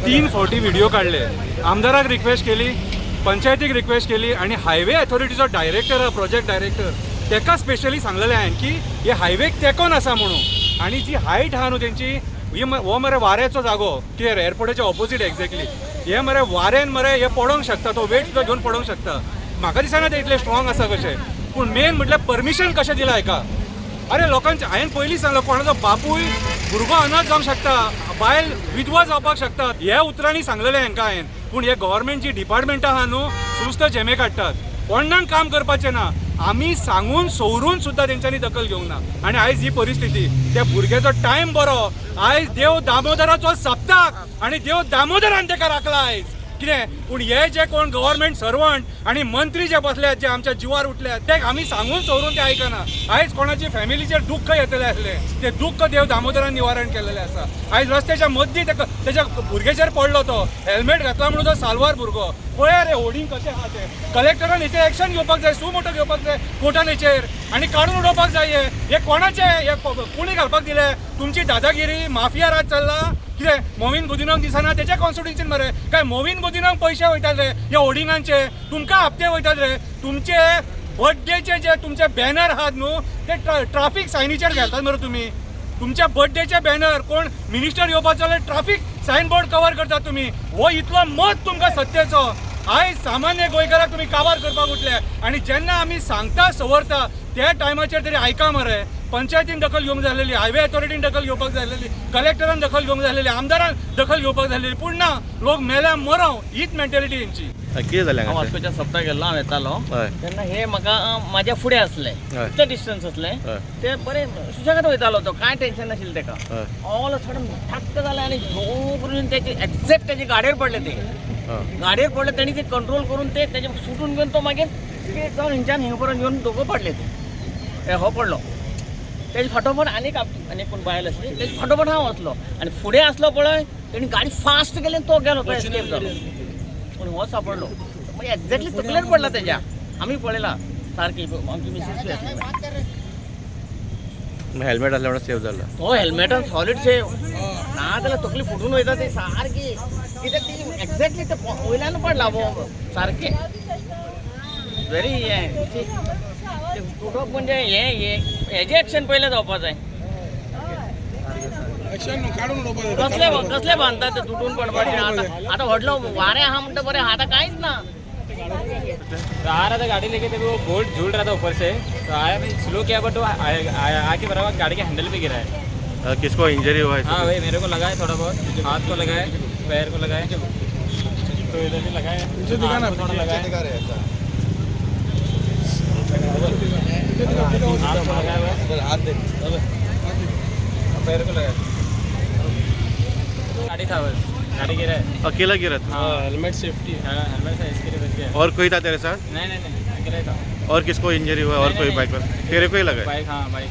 तीन फावटी व्हिडिओ काडले, आमदाराक रिक्वेस्ट केली, पंचायतीक रिक्वेस्ट केली आनी हायवे अथॉरिटीचो डायरेक्टर आहा, प्रोजेक्ट डायरेक्टर, तेका स्पेशली सांगलेलें हांवें की हे हायवेक तेंकोन आसा म्हणून. आनी जी हायट आहा न्हू तेंची ही, हो मरे वाऱ्याचो जागो कितें, एअरपोर्टाच्या ऑपोजीट एक्झॅक्टली. हे मरे वाऱ्यान मरे हे पडोंक शकता, तो वेट सुद्दां घेवन पडोंक शकता. म्हाका दिसना ते इतले स्ट्रॉंग आसा कशें. पूण मेन म्हटल्यार परमिशन कशें दिलां हेका? अरे लोकांचे, हांवें पयलीं सांगलो, कोणाचो बापूय भुरगो अनाथ जावंक शकता, बायल विधवा जावपाक शकता, ह्या उतरांनी सांगलेलें हांकां हांवें. पूण हे गव्हर्मेंट जी डिपार्टमेंटां आहा न्हू, सुस्त झेमे काडटात, कोणाक काम करपाचें ना. आमी सांगून सवरून सुद्दां तेंच्यांनी दखल घेवंक ना आनी आयज ही परिस्थिती. त्या भुरग्याचो टायम बरो. आयज देव दामोदराचो सप्ताक आनी देव दामोदरान तेका राखला आयज कितें. पूण हे जे कोण गव्हर्मेंट सर्वंट आनी मंत्री जे बसल्यात, जे आमच्या जिवार उठल्यात, ते आमी सांगून सवरून ते आयकना. आयज कोणाची फॅमिलीचेर दुख्ख येतलें आसलें, ते दुख्ख देव दामोदरान निवारण केलेलें आसा. आयज रस्त्याच्या मदीं तेका, तेच्या भुरग्याचेर पडलो तो, हेल्मेट घातला म्हणून तो साल्वार भुरगो. पळया रे होर्डिंग कशें आहा तें. कलेक्टरान हेचेर एक्शन घेवपाक जाय, सु मोटो घेवपाक जाय कोर्टान हेचेर आनी काडून उडोवपाक जाय. हे हे कोणाचे, हे कोणी घालपाक दिले? तुमची दादागिरी, माफिया राज चल्ला कितें? मोविन गुदिनोक दिसना तेच्या कॉन्स्टिट्युन्सीन मरे? काय मोविन गुदिनोक पयशे वयतात रे हे होर्डिंगांचे? तुमकां हप्ते वयतात रे? तुमचे बर्थडेचे जे तुमचे बॅनर आहात न्हू, ते ट्राफीक सायनीचेर घालतात मरे तुमी. तुमच्या बर्थडेचे बॅनर, कोण मिनिस्टर येवपाचो जाल्यार ट्राफीक सायन बोर्ड कवर करतात तुमी. हो इतलो मत तुमकां सत्तेचो? आयज सामान्य गोंयकाराक तुमी काबार करपाक उठले. आनी जेन्ना आमी सांगता सवरता त्या टायमाचेर तरी आयका मरे. पंचायतीन दखल घेवंक जाय आसलेली, हायवे अथॉरिटीन दखल घेवपाक जाय आसलेली, कलेक्टरान दखल घेवंक जाय आसलेली, आमदारान दखल घेवपाक जाय आसलेली, पूण ना. लोक मेल्या मरो हीच मेंटेलिटी हेंची. कितें जालें हांव हांगासर? वास्कोच्या सप्ता गेल्लो, हांव येतालो तेन्ना हे म्हाका म्हाज्या फुडें आसले. इतलें डिस्टन्स आसलें. ते बरें सुशेगाद वयतालो, तो कांय टेन्शन नाशिल्लें तेका. ऑल अ सडन ठक्क जालें आनी झो करून तेजे एक्झॅक्ट तेजे गाडयेर पडले ते. गाडयेर पडले, तेणी ते कंट्रोल करून ते तेजे सुटून घेवन तो मागीर स्पीड जावन हिंच्यान हिंगा पर्यंत येवन दोगो पडले ते. हे हो पडलो, तेजे फाटोफाट आनीक आनीक कोण बायल आसली, तेजे फाटोफाट हांव आसलो आनी फुडें आसलो पळय, तेणी गाडी फास्ट केली आनी तो गेलो, तो एस्केप जालो. पूण हो सापडलो. म्हणजे एक्झॅक्टली तकलेर पडला तेज्या. आमी पळयला सारकी, आमची मिसीस बी आसली. हेल्मेट आसल्या म्हणून सेव जालो. तो हेल्मेटान सॉलीड सेव, ना जाल्यार तकली फुटून वयता ती सारकी. कित्याक ती एक्झॅक्टली ते वयल्यान पडला हो सारकें. व्हेरी हें ते तुटप म्हणजे हें हें हेजें एक्शन पयलें जावपा जाय. कसले कसले बांदतात ते तुटून पडपाचें. आतां आतां व्हडलो वारें आहा म्हणटा बरें, आतां कांयच ना. तो आ रहा था गाड़ी लेके, तभी वो बोल्ट झूल रहा था ऊपर से, तो आया, मैं स्लो किया, बट वो आके बराबर गाड़ी के हैंडल पे गिरा है. किसको इंजरी हुआ है? हाँ भाई, मेरे को लगा है थोड़ा बहुत, हाथ को लगा है, पैर को लगा है, तो इधर भी लगा है, हाथ को थोड़ा लगा है, हाथ को लगा है बस, पैर को लगा है. गाड़ी था बस, गाड़ी गिरा है. अकेला गिरा था? हाँ, हेलमेट सेफ्टी. हाँ, हेलमेट से इसके लिए बच गया. और कोई था तेरे साथ? नहीं नहीं नहीं, अकेला ही था. और किसको इंजरी हुआ? और नहीं, कोई नहीं. बाइक पर तेरे को ही लगा है? बाइक, हाँ, बाइक.